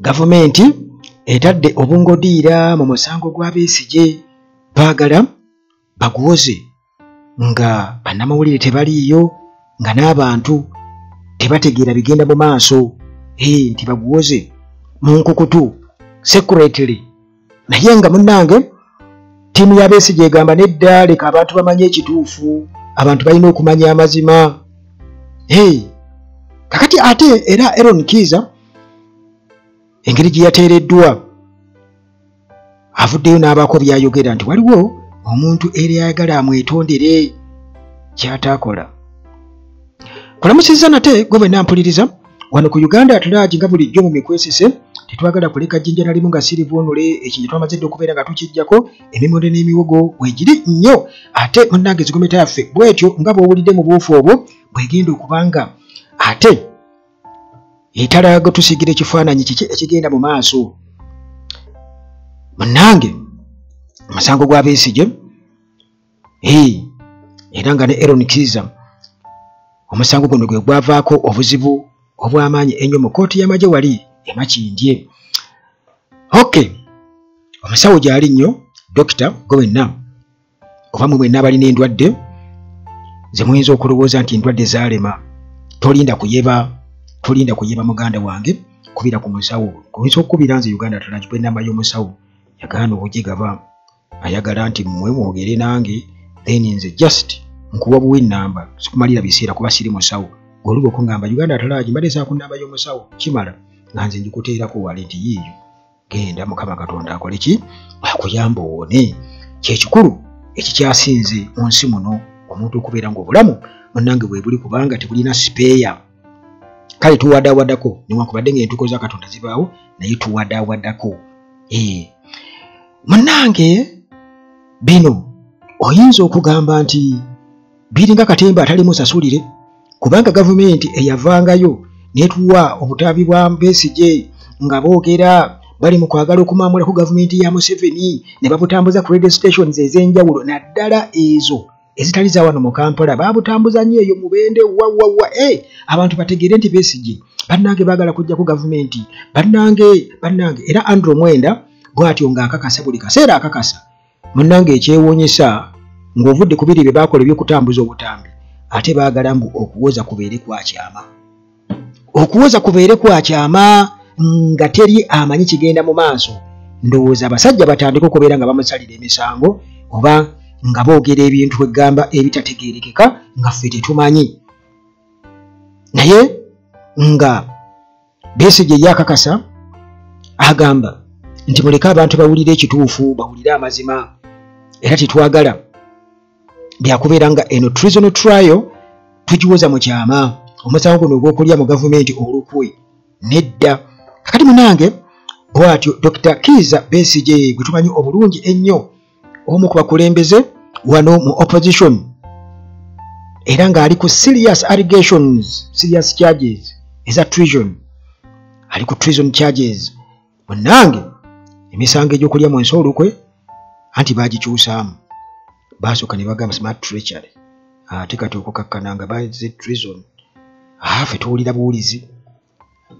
Gavumenti etadde obungodiira mu musango gwa Besigye, baagala baguwoze nga bannamawulire tebaliiyo, nga n'abantu tebategeera bigenda mu maaso, nti baguwoze mu nkukutu secretly. Naye nga munnange ttiimu ya Besigye egamba nedda, leka abantu bamanye ekituufu, abantu balina okumanya amazima. Kakati ate era Eron Kiiza engeri gye yateereddwa avuddeyo n'abaako by'ayogera nti waliwo omuntu era ayagala amwetondere ky'ataakola. Kulamusizza nate gwe bwenna mpuliriza wano ku Uganda at Large. Nga bulijjo mu mikwesese tetwagala kuleka jjinja na limu nga sirivuunule. Ekinja twamaze dda okubeera nga tukijjako emimonde n'emiwogo weegiri nnyo. Ate munnange zigometa yaffe bwetyo nga bw'owulidde mu buufu obwo bwegenda okubanga ate etalaga tusiigira ekifaananyi kiki ekigenda mu maaso. Munnange omusango gwa Besigye, era nga ne Eron Kiiza, omusango guno gwe gwavaako obuzibu obw'amaanyi ennyo mu kkooti y'amagye wali e Makindye. Okay, omusawo gy'ali nnyo dokita. Gwe wenna oba mwe mwenna abalina endwadde ze muyinza okulowooza nti endwadde zaalema, tolinda kuyeba, tolinda kuyeba muganda wange, kubira ku musawo. Oyinza okukubira nze Uganda at Large bwe y'omusawo yagaana obugigaba, ayagala nti mmwe mwogere nange, then nze just nkuwa buwa ennamba, sikumalira biseera kuba siri musawo. Gweoluba okungamba, "Uganda at Large, mbadde saa ku nnamba y'omusawo," kimala nga nze njikuteerako wale nti yiiyo, genda, Mukama Katonda akole ki, akuyamba owone. Kyekikulu ekikyasinze mu nsi muno omuntu okubeera ng'obulamu munnange bwe buli, kubanga tebulina spare. Kale tuwadawadako newankubadde ng'entuuko za Katonda zibaawo, naye tuwadawadako. Munnange bino oyinza okugamba nti biringa katemba atali musasulire, kubanga gavumenti eyavangayo netuwa obutabi bwa Besigye nga boogera bali mu kwagala okumamulako gavumenti ya Museveni, ne babutambuza ku radio stations ez'enjawulo, naddala ezo ezitali za wano mu Kampala. Babutambuza nnyo eyo Mubende wawawa, abantu bategeere nti Besigye bannange baagala kujjako gavumenti. Bannange, bannange, era Andrew Mwenda bw'atyo ng'akakasa buli kaseera akakasa. Munnange ekyewuunyisa, ng'ovudde ku biri bye baakola eby'okutambuza obutambi, ate baagala mbu okuwoza kubeere kwa kyama, okuwoza kubeere kwa kyama nga teri amanyi kigenda mu maaso. Ndowooza abasajja batandika okubeera nga bamusalira emisango oba nga boogera ebintu egamba ebitategeerekeka nga ffe tetumanyi. Naye nga Besigye ye akakasa, agamba nti muleke abantu bawulire ekituufu, bawulire amazima, era tetwagala byakubeera nga eno treason trial tugiwoza mu kyama, omusango guno ogw'okulya mu gavumenti olukwe, nedda. Kakati munange bw'atyo Dr Kiiza Besigye gwe tumanyi obulungi ennyo, omu ku bakulembeze wano mu opposition, era ng'ali ku serious allegations, serious charges eza treason, ali ku treason charges. Munnange emisango egy'okulya mu nsi olukwe anti bagikyusaamu, basooka ne bagamba smart treachery, ate kati okukakkana nga baze treason. Ffe tuwulira buwulizi,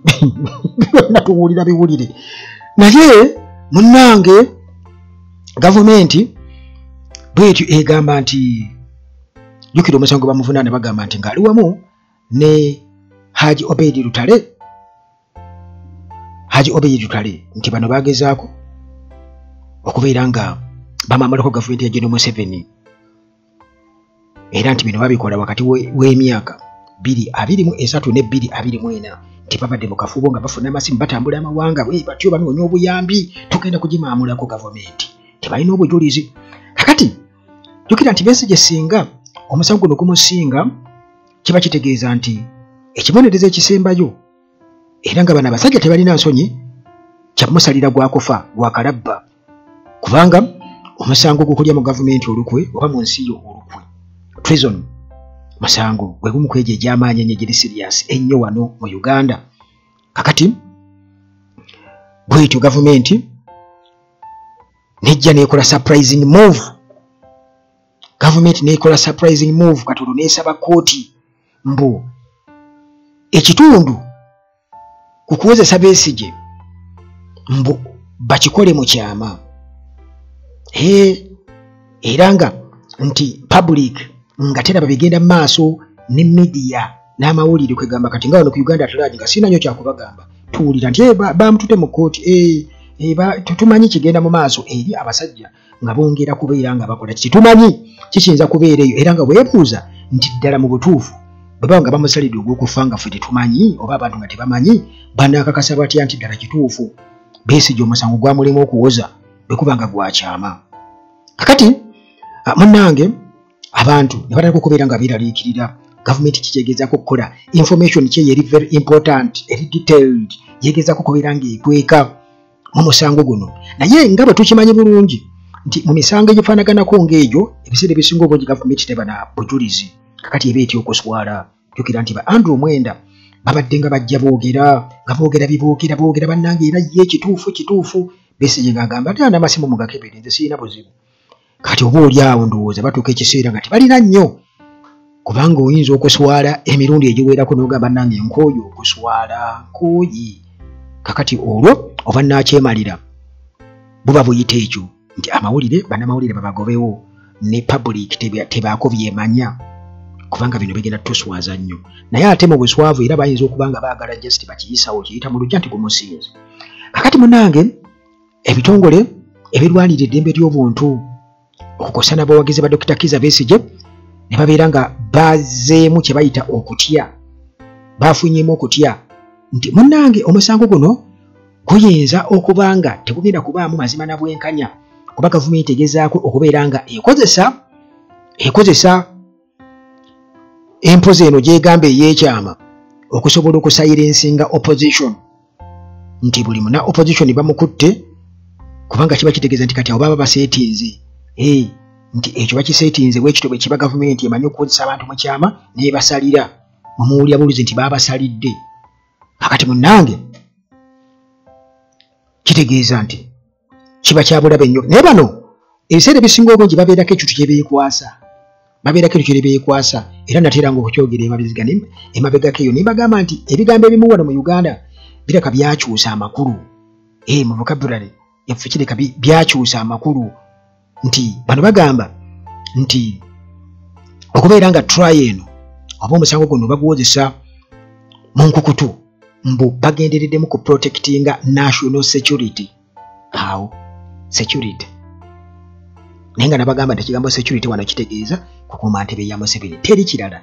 byonna tuwulira biwulire. Naye munnange gavumenti bwetyo egamba nti jjukira omusango bamuvunaana, bagamba nti ng'ali wamu ne Haji Obeidi Lutale, Haji Obeidi Lutale, nti bano bagezaako okubeera nga bamamulako gavumenti ya General Museveni, era nti bino babikola wakati w'emyaka 2023 ne 2024, nti babadde mu kafubo nga bafuna amasimu, batambula amawanga bwe batyo banoonya obuyambi, tugenda kugimaamulako gavumenti. Tebalina obujulizi. Kakati jjukira nti Besigye singa omusango guno gumusinga, kiba kitegeeza nti ekibonerezo ekisembayo, era nga bano abasajja tebalina nsonyi, kyamusalira gwakufa gwakalabba, kubanga omusango gw'okulya mu gavumenti olukwe oba mu nsi yo olukwe, treason, musango gwe gumu ku egyo egy'amaanyi ennyo egiri serious ennyo wano mu Uganda. Kakati bwetyo gavumenti nejja nekola surprising move, gavumenti nekola surprising move kati olwo nesaba kooti mbu ekitundu ku kuwozesa Besigye Mbu bakikole mu kyama. Era nga nti public nga teraba bigenda mu maaso ne media n'amawulire kwegamba kati nga wano ku Uganda at large nga sirina nnyo kyakubagamba tuwulira nti bamutute mu kkooti tumanyi kigenda mu maaso eri abasajja nga bongera kubeera nga bakola kiki tumanyi kikiyinza kubeera eyo era nga weebuuza nti ddala mu butuufu bwe baba nga bamusalidde ogw'okufa nga ffe tetumanyi oba abantu nga tebamanyi banaakakasa batya nti ddala kituufu Besigye omusango gwamulimu okuwoza bwe kuba nga gwakyama. Kakati munnange abantu ne batandika okubeera nga beeraliikirira gavumenti kikyegezaako okukola information kye eri very important eri detailed yegezaako okubeera ng'ekweka mu musango guno naye nga bwe tukimanyi bulungi nti mu misango egifaanaganako ng'egyo ebiseera ebisinga obungi gavumenti teba na bujulizi. Kakati eba etya okuswala. Jjukira nti ba Andrew Mwenda babadde nga bajja boogera nga boogera biboogera boogera bannange era ye kituufu kituufu Besigye ng'agamba ate n'amasimu mugakebere nze sirina buzibu. Kati oba oli awo ndowooza batuuka ekiseera nga tebalina nnyo kubanga oyinza okuswala emirundi egiwerako n'ogamba nange nkooye okuswala nkooye. Kakati olwo oba nnaakyemalira buba buyita ekyo nti amawulire bannamawulire babagobewo ne public tebaako byemanya kubanga bino bigenda tuswaza nnyo. Naye ate mu buswavu era bayinza okuba nga baagala just bakiyisawo kiyita mu lujja nti gumusinze. Kakati munnange ebitongole ebirwanirira eddembe ly'obuntu okukosa n'abawagizi ba Dr. Kizza Besigye ne babeera nga bazeemu kye bayita okutya bafunyemu okutya nti munnange omusango guno guyinza okuba nga tegugenda kubaamu mazima na bwenkanya kuba gavumenti egezaako okubeera nga ekozesa empozi eno gy'egamba ey'ekyama okusobola okusayirensinga opposition nti buli muna opposition bamukutte kubanga kiba kitegeeza nti kati abo baba baseetinze nti ekyo bakiseetinze bwekityo bwe kiba gavumenti emanyi okukozesa abantu mu kyama n'ebasalira mumuwulira bulizi nti baabasalidde. Kakati munnange kitegeeza nti kiba kya bulabe nnyo naye bano ebiseera ebisinga obungi babeerako ekintu kye beekwasa babeerako ekintu kye beekwasa era nateranga okukyogera emabegako eyo ne mbagamba nti ebigambo ebimu wano mu Uganda bireka byakyusa amakulu mu vocabulary yaffe kireka byakyusa amakulu nti bano bagamba nti okubeera nga trial eno oba omusango guno baguwozesa mu nkukutu mbu bagendereddemu ku protectinga national security awo security naye nga nabagamba nti ekigambo security wano kitegeeza kukuuma ntebe ya Museveni teri kirala.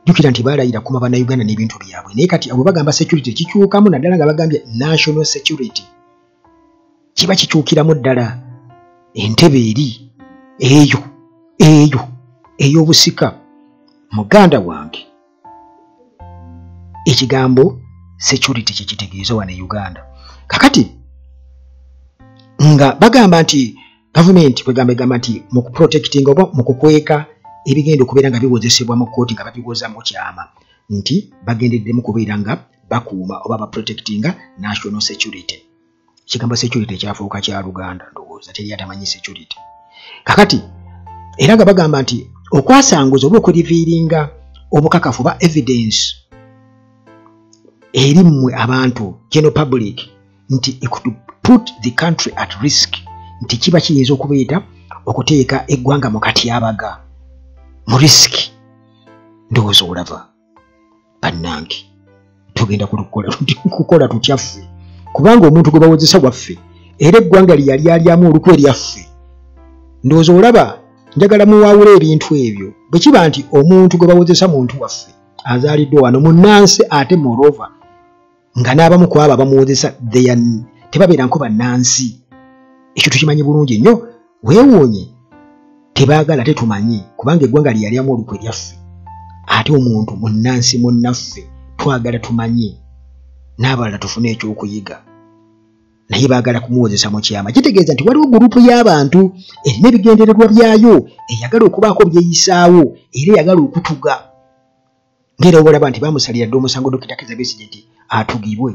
Jjukira nti baalayira kukuuma Bannayuganda n'ebintu byabwe naye kati abo bagamba security kikyukamu naddala nga bagambye national security kiba kikyukiramu ddala entebe eri eyo eyo ey'obusika. Muganda wange ekigambo security kye kitegeeza wano e Uganda. Kakati nga bagamba nti gavumenti kwegamba egamba nti mu kuprotectinga oba mu kukweka ebigenda okubeera nga biwozesebwa mu kkooti nga babiwoza mu kyama nti bagendereddemu kubeera nga bakuuma oba baprotectinga national security. Ekigambo security kyafuuka kya Luganda ndowooza teri atamanyi security. Kakati era nga bagamba nti okwasanguza oba okuriviiringa obukakafu ba evidence eri mmwe abantu general public nti it could put the country at risk nti kiba kiyinza okubeeta okuteeka eggwanga mu katyabaga mu risk. Ndowooza olaba bannange tugenda kukola tutya ffe kubanga omuntu gwe bawozesa waffe era eggwanga lye yali alyamu olukwe lyaffe. Ndowooza olaba njagala muwaawule ebintu ebyo bwe kiba nti omuntu gwe bawozesa muntu waffe azaaliddwa wano munnansi ate moreover nga n'abamu ku abo abamuwozesa tebabeera nko bannansi. Ekyo tukimanyi bulungi nnyo weewuunye tebaagala tetumanyi kubanga eggwanga lye yalyamu olukwe lyaffe ate omuntu munnansi munnaffe twagala tumanye n'abalala tufune ekyokuyiga naye baagala kumuwozesa mu kyama. Kitegeeza nti waliwo gurupu y'abantu erina ebigendererwa byayo eyagala okubaako byeyisaawo era eyagala okutuga ng'era obalaba nti bamusalira dda omusango Dr. Kizza Besigye nti atugibwe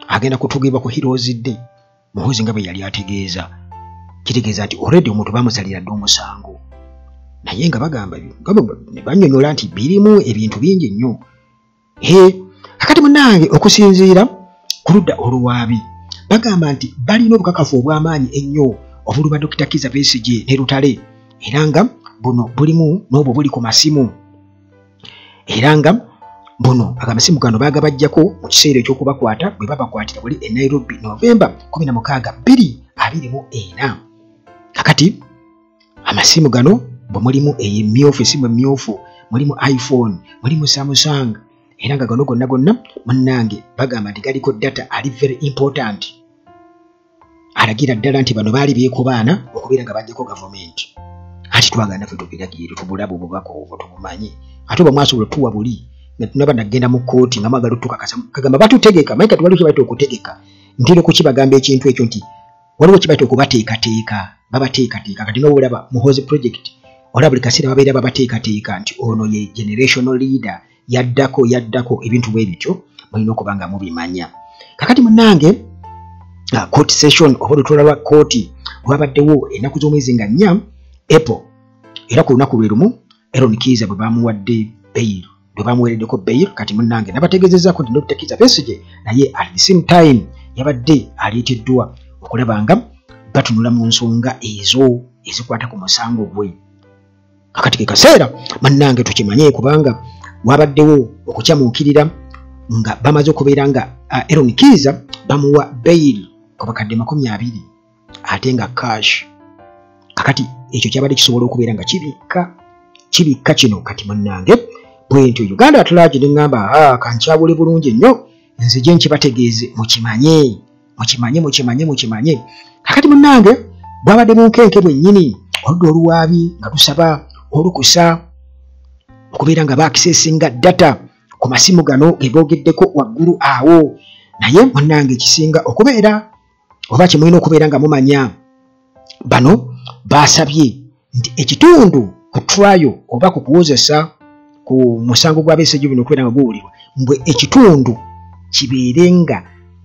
agenda kutugibwa ku Heroes Day Muhoozi nga bwe yali ategeeza. Kitegeeza nti already omuntu bamusalira dda omusango naye nga bagamba ne bannyonnyola nti birimu ebintu bingi nnyo. Kakati munnange okusinziira ku ludda oluwaabi Bagamba nti balina obukakafu obw'amaanyi ennyo obuluma Dr. Kizza Besigye ne Lutale, era nga buno bulimu n'obwo buli ku masimu, era nga buno agamasimu gano baagabajjako mu kiseera ekyokubakwata bwe babakwatira buli e Nairobi Novemba 16 2024. Kakati amasimu gano bwe mulimu emyufu, esimu emyufu, mulimu iPhone, mulimu Samsung, era nga gano gonna gonna munnange bagamba nti galiko data ali very important, alagira ddala nti bano baali beekubaana okubeera nga bajjako gavumenti. Ati twagala naffe tubiragire, tubulabe obubaka obwo tubumanyi, ate oba mwasobola tuwa buli nga tunaba nagenda mu kkooti nga mwagala otukakasa kagamba batutegeka. Maye kati waliwo kye bayita okutegeka, ntera okukibagamba ekintu ekyo nti waliwo kye bayita okubateekateeka, babateekateeka. Kati nga bw'olaba Muhoozi Project, olaba buli kaseera babeera babateekateeka nti ono ye generational leader, yaddako yaddako, ebintu bwe bityo mulina okuba nga mubimanya. Kakati munnange court session oba olutuula lwa kkooti lwabaddewo ennaku z'omwezi nga 4 April, era ku lunaku lwe lumu Eron Kiiza bwe bamuwadde bail, bwe bamuweereddeko bail. Kati munnange nabategeezezzaako nti Dr. Kizza Besigye naye at the same time yabadde aleeteddwa okulaba nga batunula mu nsonga ezo ezikwata ku musango gwe. Kakati ke kaseera munnange tukimanye, kubanga wabaddewo okukyamuukirira nga bamaze okubeera nga Eron Kiiza bamuwa bail ku bakadde 20 ate nga cash. Kakati ekyo kyabadde kisobola okubeera nga kibikka kino. Kati munnange bwentyo Uganda at large ne ŋŋamba kankyawule bulungi nnyo, nzije nkibategeeze mukimanye mukimanye mukimanye mukimanye. Kakati munnange bwabadde bunkenke bwennyini oludda oluwaabi nga tusaba olukusa okubeera nga baakisesinga data ku masimu gano ge boogeddeko waggulu awo. Naye munnange kisinga okubeera oba kyemulina okubeera nga mumanya, bano baasabye nti ekitundu ku trial oba ku kuwozesa ku musango gwa Besigye bino okubeera nga guwulirwa, mbwe ekitundu kibeere nga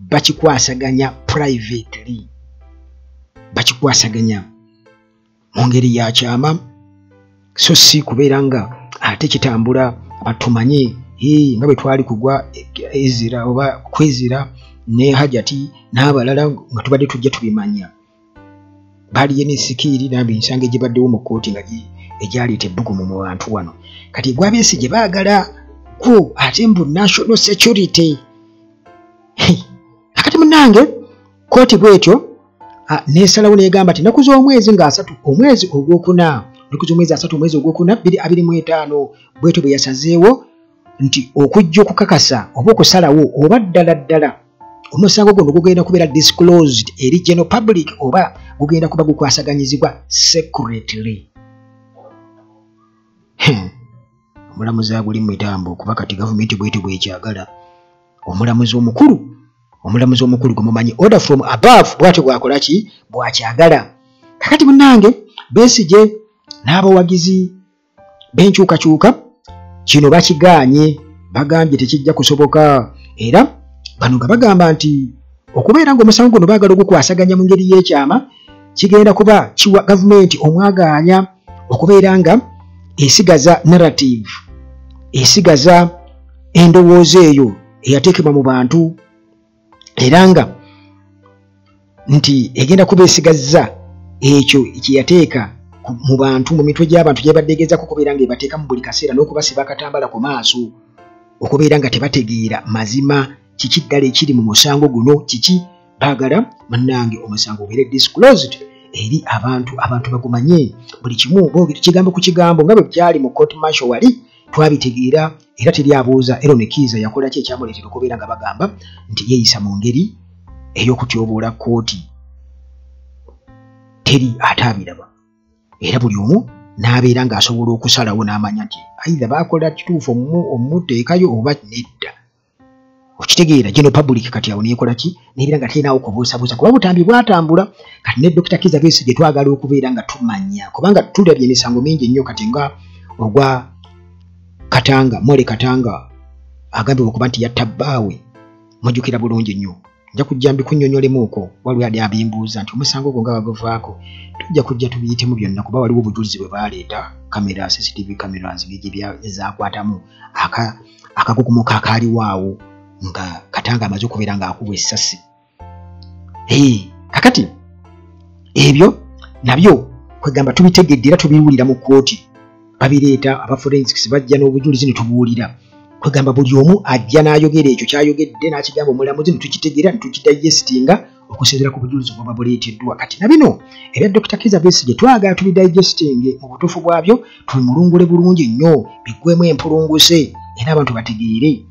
bakikwasaganya privately, bakikwasaganya mu ngeri ya kyama, so si kubeera nga ate kitambula batumanye nga bwe twali kugwa Ezira oba Kwezira ne Hajati n'abalala nga tubadde tujja tubimanya. Baaliyo n'ensikiiri nambi ensanga egibaddewo mu kkooti nga egyaleeta ebbugumu mu bantu wano. Kati gwa Besigye baagala gwo ate mbu national security. Akati munnange kkooti bw'etyo n'esalawo n'egamba nti ennaku z'omwezi nga 3 omwezi ogwokuna, ennaku z'omwezi 3 omwezi ogwokuna 2025, bw'etyo bwe yasazeewo nti okujja okukakasa oba okusalawo oba ddala ddala omusango guno gugenda kubeera disclosed eri general public oba gugenda kuba gukwasaganyizibwa secretly. Omulamuzi aguli mu mitambo kuba kati gavumenti bw'etyo bw'ekyagala. Omulamuzi omukulu gwe mumanyi order from above bw'atyo bw'akola ki, bw'akyagala. Kakati munnange Besigye n'abawagizi b'enkyukakyuka kino bakigaanye, bagambye tekijja kusoboka. Era bano nga bagamba nti okubeera ng'omusango guno baagala ogukwasaganya mu ngeri y'ekyama kigenda kuba kiwa gavumenti omwagaanya okubeera nga esigaza narrative, esigaza endowooza eyo eyateekebwa mu bantu, era nga nti egenda kuba esigazza ekyo kye yateeka mu bantu, mu mitwe gy'abantu gyebadde egezaako okubeera nga ebateekamu buli kaseera n'okubasiba akatambala ku maaso okubeera nga tebategeera mazima kiki ddala ekiri mu musango guno. Kiki baagala munnange omusango obeere disclosed eri abantu, abantu bagumanye buli kimu, boogera kigambo ku kigambo nga bwe byali mu court martial wali twabitegeera, era teri abuuza Eron Kiiza yakola ki ekyamuleetera okubeera nga bagamba nti yeeyisa mu ngeri ey'okutyoboola kkooti. Teri ataabiraba, era buli omu n'abeera ng'asobola okusalawo n'amanya nti either baakola kituufu omuteekayo oba nedda. Okitegeera general public kati awo neekola ki, nebeera nga terinawo kubuusabuusa kuba butambi bwatambula. Kati ne Dr. Kizza Besigye twagala okubeera nga tumanya, kubanga tulabye emisango mingi nnyo kati nga ogwa Katanga, Mole Katanga agambibwa okuba nti yatta bbaawe, mujjukira bulungi nnyo. Nja kujja mbikunnyonnyolemuuko, waliwo yali abimbuuza nti omusango ogwo nga baguvaako, tujja kujja tubiyitemu byonna kuba waliwo obujulizi bwe baaleeta, kamera, CCTV cameras ezaakwatamu akakukumuka akaaliwo awo nga Katanga amaze okubeera ng'akubwa essasi. Kakati ebyo nabyo kwegamba tubitegedde era tubiwulira mu kkooti, babireeta aba forensics bajja n'obujulizi ne tubuwulira. Kwegamba buli omu ajja n'ayogera ekyo kyayogedde n'akigamba omulamuzi ne tukitegeera ne tukidigestinga okusinziira ku bujulizi obwaba buleeteddwa. Kati na bino ebya Dr. Kizza Besigye twagala tubidigestinge mu butuufu bwabyo, tubimulungule bulungi nnyo, biggwemu empulunguse era abantu bategeere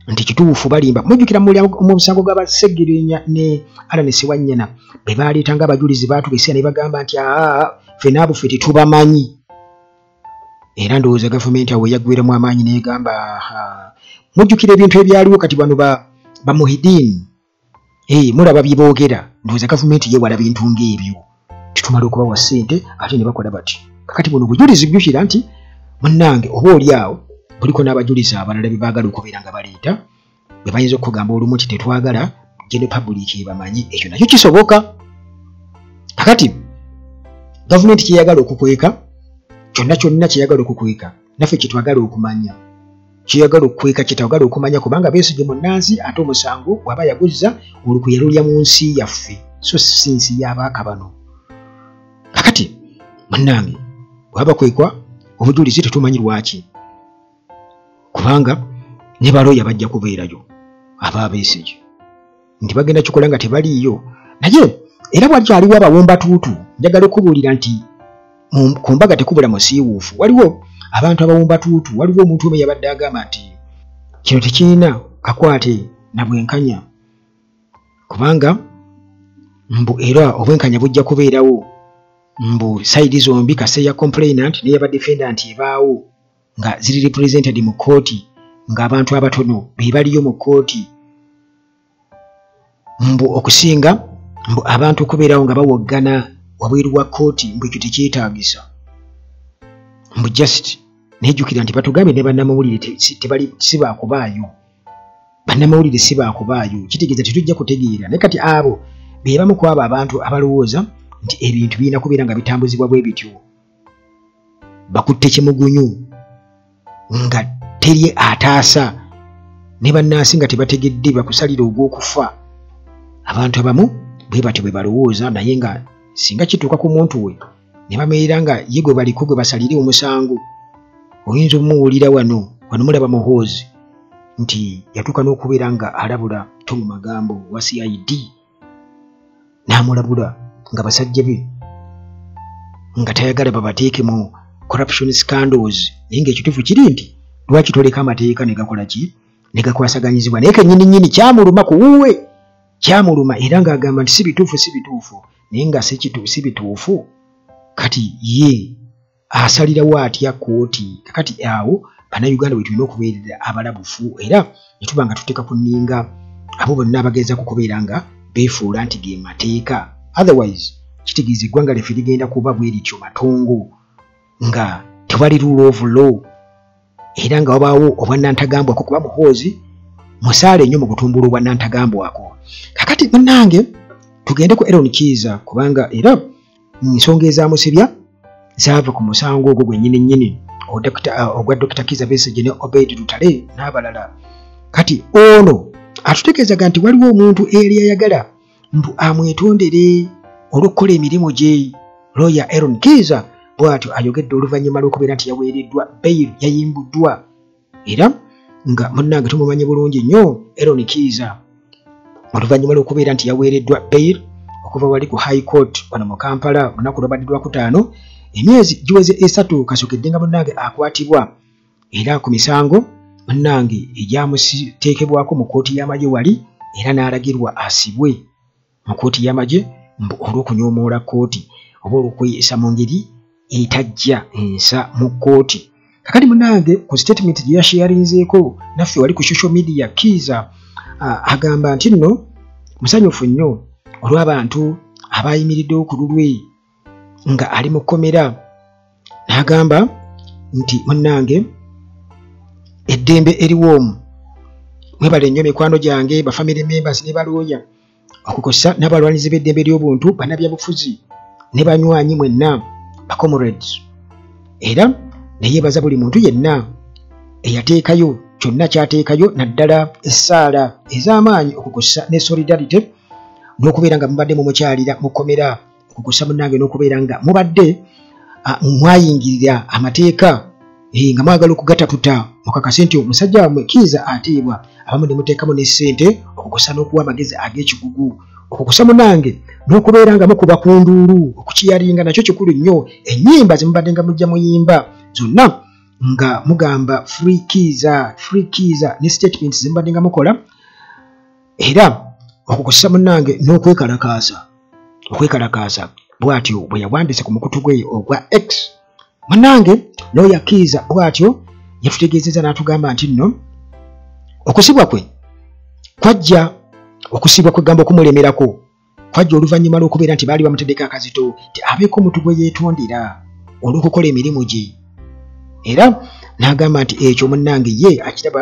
nti kituufu balimba. Mujjukira mu musango gw'Abassegirinya ne Allan Ssewanyana be baleetanga abajulizi baatuka ne bagamba nti aa ffe naabo ffe tetubamanyi. Era ndowooza gavumenti awo yaggweramu amaanyi n'egamba. Mujjukira ebintu ebyaliwo kati bano ba Muhideen mulaba bye boogera, ndowooza gavumenti yeewala bintu ng'ebyo, titumala okubawa ssente ate ne bakola bati. Kakati buno bujulizi bujjukira nti munnange oba oli awo buliko n'abajulizi abalala be baagala okubeera nga baleeta, be bayinza okugamba olumu nti tetwagala general public ebamanyi, ekyo nakyo kisoboka. Kakati gavumenti kyeyagala okukweka kyonna kyonna kyeyagala okukweka, naffe kyetwagala okumanya, kyeyagala okukweka kyetwagala okumanya, kubanga Besigye munnansi ate omusango bw'aba yaguzza olukwe yalulya mu nsi yaffe, so si nsi y'abaakabano. Kakati munnange bw'aba kwekwa obujulizi tetumanyi lwaki, kubanga ne balooya bajja kubeerayo aba Besigye nti bagenda kikola nga tebaliiyo. Naye era bwakyaliwo abawumbatuutu, njagala okubuulira nti ku mbaga tekubula musiiwuufu. Waliwo abantu abawumbatuutu, waliwo omuntu omu yabadde agamba nti kino tekirina kakwate na bwenkanya, kubanga mbu era obwenkanya bujja kubeerawo, mbu sayidi zombi kaseya complainant n'eyaba defendant ebaawo nga ziri represented mu kkooti, ng'abantu abatono be baliyo mu kkooti, mbu okusinga mbu abantu okubeerawo nga bawoggana wabweru wa kkooti, mbu ekyo tekyetaagisa. Mbu just nejjukira nti batugambye ne bannamawulire tebali si baakubaayo, bannamawulire si baakubaayo, kitegeeza tetujja kutegeera. Naye kati abo be bamu ku abo abantu abalowooza nti ebintu birina kubeera nga bitambuzibwa bwe bityo, bakutte kimugunyu nga teri ataasa ne bannansi nga tebategedde bakusalira ogw'okufa. Abantu abamu bwe batyo bwe balowooza, naye nga singa kituuka ku muntu we ne bameera nga ye gwe baliko gwe basalire omusango, oyinza omuwulira wano wano mulaba Muhoozi nti yatuuka n'okubeera nga alabula Tom Magambo wa CID n'amulabula nga basajja be nga tayagala babateeke mu corruption scandals, naye ng'ekituufu kiri nti lwaki toleka amateeka ne gakola ki, ne gakwasaganyizibwa. Naye kennyini nnyini kyamuluma ku wuwe, kyamuluma era ng'agamba nti si bituufu si bituufu, naye nga si bituufu. Kati ye asalirawo atya kkooti? Kakati awo bannayuganda bwe tulina okubeerera abalabufu era ne tuba nga tuteeka ku nninga abo bonna abagezaako kubeera nga beefuula nti ge mateeka. Otherwise kitegeeza eggwanga lyaffe ligenda kuba bwe lityo matongo, nga tewali rule of law, era nga wabaawo obwannantagambwako, kuba Muhoozi musaale nnyo mu kutumbula obwannantagambwako. Kakati munnange tugende ku Eron Kiiza, kubanga era ensonga ezamusibya zaava ku musango ogwo gwennyini nnyini ogwa Dr. Kizza Besigye ne Obeid Lutale n'abalala. Kati ono atutegeezaga nti waliwo omuntu eyali ayagala mbu amwetondere olw'okukola emirimu gye. Lawyer Eron Kiiza bw'atyo ayogedde oluvannyuma lw'okubeera nti yaweereddwa bail, yayimbuddwa, era nga munnange tumumanyi bulungi nnyo Eron Kiiza oluvannyuma lw'okubeera nti yaweereddwa bail okuva wali ku High Court wano mu Kampala olunaku lwabadde Lwakutaano, emyezi giweze 3 kasookedde nga munnange akwatibwa era ku misango munnange egyamuteekebwako mu kkooti y'amagye wali, era n'alagirwa asibwe mu kkooti y'amagye mbu olw'okunyoomoola kkooti oba olw'okweyisa mu ngeri etajja ensa mu kkooti. Kakati munnange ku statement gye yasharinzeeko naffe wali ku social media, Kiiza agamba nti nno musanyufu nnyo olw'abantu abayimiriddewo ku lulwe nga ali mu kkomera, n'agamba nti munnange eddembe eriwoomu, mwebale nnyo mikwano gyange, ba family members ne balooya, okukosa n'abalwanizi b'eddembe ly'obuntu, bannabyabufuzi ne banywanyi mwenna ba comrades. Era ne yeebaza buli muntu yenna eyateekayo kyonna ky'ateekayo, naddala essaala ez'amaanyi okukosa ne solidarity n'okubeera nga mubadde mumukyalira mukomera okukusa munnange n'okubeera nga mubadde mwayingirira amateeka nga mwagala okugatatuta mukakase nti omusajja wammwe Kiiza ateebwa, abamu ne muteekamu ne ssente okukusa n'okuwa amagezi ag'ekigugu okukusa munnange n'okubeera nga mukuba ku nduulu okukiyalinga nakyo kikulu nnyo. Ennyimba ze mubadde nga mujja muyimba zonna nga mugamba free Kiiza, free Kiiza ne statements ze mubadde nga mukola, era okukusa munnange n'okwekalakaasa okwekalakaasa. Bw'atyo bwe yawandiise ku mukutu gwe ogwa X. Munnange looya Kiiza bw'atyo yatutegeezezza n'atugamba nti nno okusibwa kwe kwajja okusibwa kwegamba okumulemerako kwajja oluvannyuma lw'okubeera nti baali bamuteddeko akazito nti abeeko omuntu gwe yeetondera olw'okukola emirimu gye, era n'agamba nti ekyo munnange ye akiraba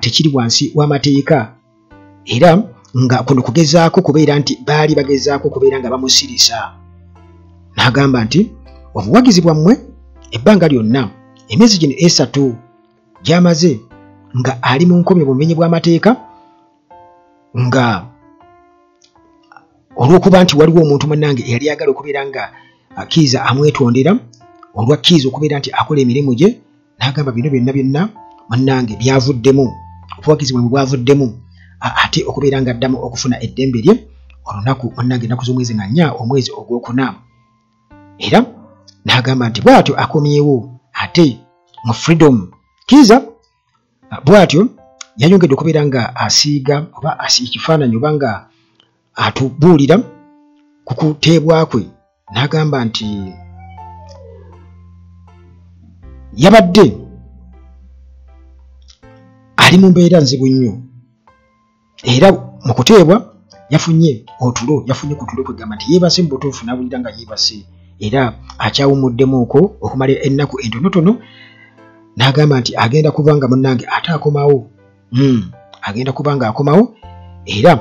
tekiri wansi w'amateeka, era nga kuno kugezaako kubeera nti baali bagezaako kubeera nga bamusirisa. N'agamba nti obuwagizi bwammwe ebbanga lyonna emyezi gino 3 gy'amaze nga ali mu nkomyo bumenyi bw'amateeka, nga olw'okuba nti waliwo omuntu munnange eyali ayagala okubeera nga Kiiza amwetondera olwa Kiiza okubeera nti akola emirimu gye, n'agamba bino byonna byonna munnange byavuddemu, obuwagizi bwe bwavuddemu ate okubeera nga addamu okufuna eddembe lye olunaku munnange ennaku z'omwezi nga 4 omwezi ogwokuna. Era n'agamba nti bw'atyo akomyewo ate mu freedom. Kiiza bw'atyo yayongedde okubeera nga asiiga oba asiiga ekifaananyi oba nga atubuulira ku kuteebwa kwe, n'agamba nti yabadde ali mu mbeera nzibu nnyo, era mu kuteebwa yafunye otulo, yafunye ku tulo kwegamba nti yeebase mu butuufu n'awulira nga yeebase, era akyawumuddemuuko okumala ennaku entonotono. N'agamba nti agenda kuba nga munnange ate akomawo, agenda kuba nga akomawo, era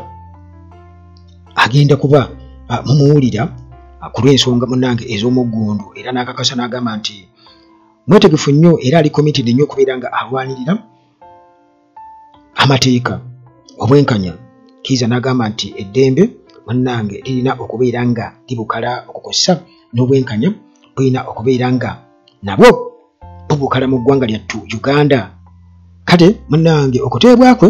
agenda kuba mumuwulira ku lw'ensonga munnange ez'omuggundu. Era n'akakasa n'agamba nti mwetegefu nnyo era ali committed nnyo okubeera nga alwanirira amateeka obwenkanya. Kiiza n'agamba nti eddembe munnange lirina okubeera nga libukala okukosa n'obwenkanya bulina okubeera nga nabwo bubukala mu ggwanga lyattu Uganda. Kale munnange okuteebwa kwe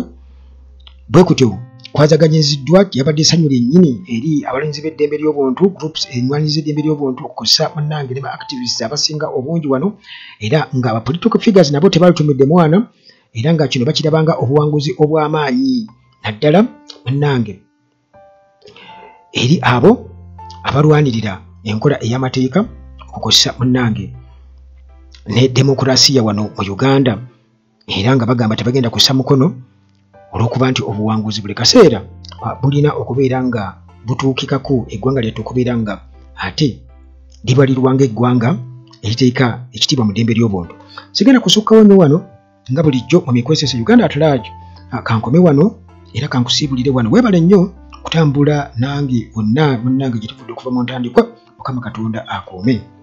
bwe kutyo kwazaganyiziddwa, yabadde essanyu lyennyini eri abalinzi b'eddembe ly'obuntu, groups enwanyi z'eddembe ly'obuntu okukosa munnange ne ba activists abasinga obungi wano, era nga aba political figures nabo tebalutumidde mwana, era nga kino bakirabanga obuwanguzi obw'amaanyi naddala munnange eri abo abalwanirira enkola ey'amateeka okukosa munnange ne demokurasiya wano mu Uganda, era nga bagamba tebagenda kussa mukono olw'okuba nti obuwanguzi buli kaseera bulina okubeera nga butuukikako eggwanga lyattu okubeera nga ate libalirwa ng'eggwanga eriteeka ekitiibwa mu ddembe ly'obuntu. Sigenda kusukkawo nnyo wano nga bulijjo mu mikwesese Uganda at large, kankome wano era kankusiibulire wano. Weebale nnyo kutambula nange wonna munnange gye tuvudde okuva mu ntandikwa. Mukama Katonda akuume.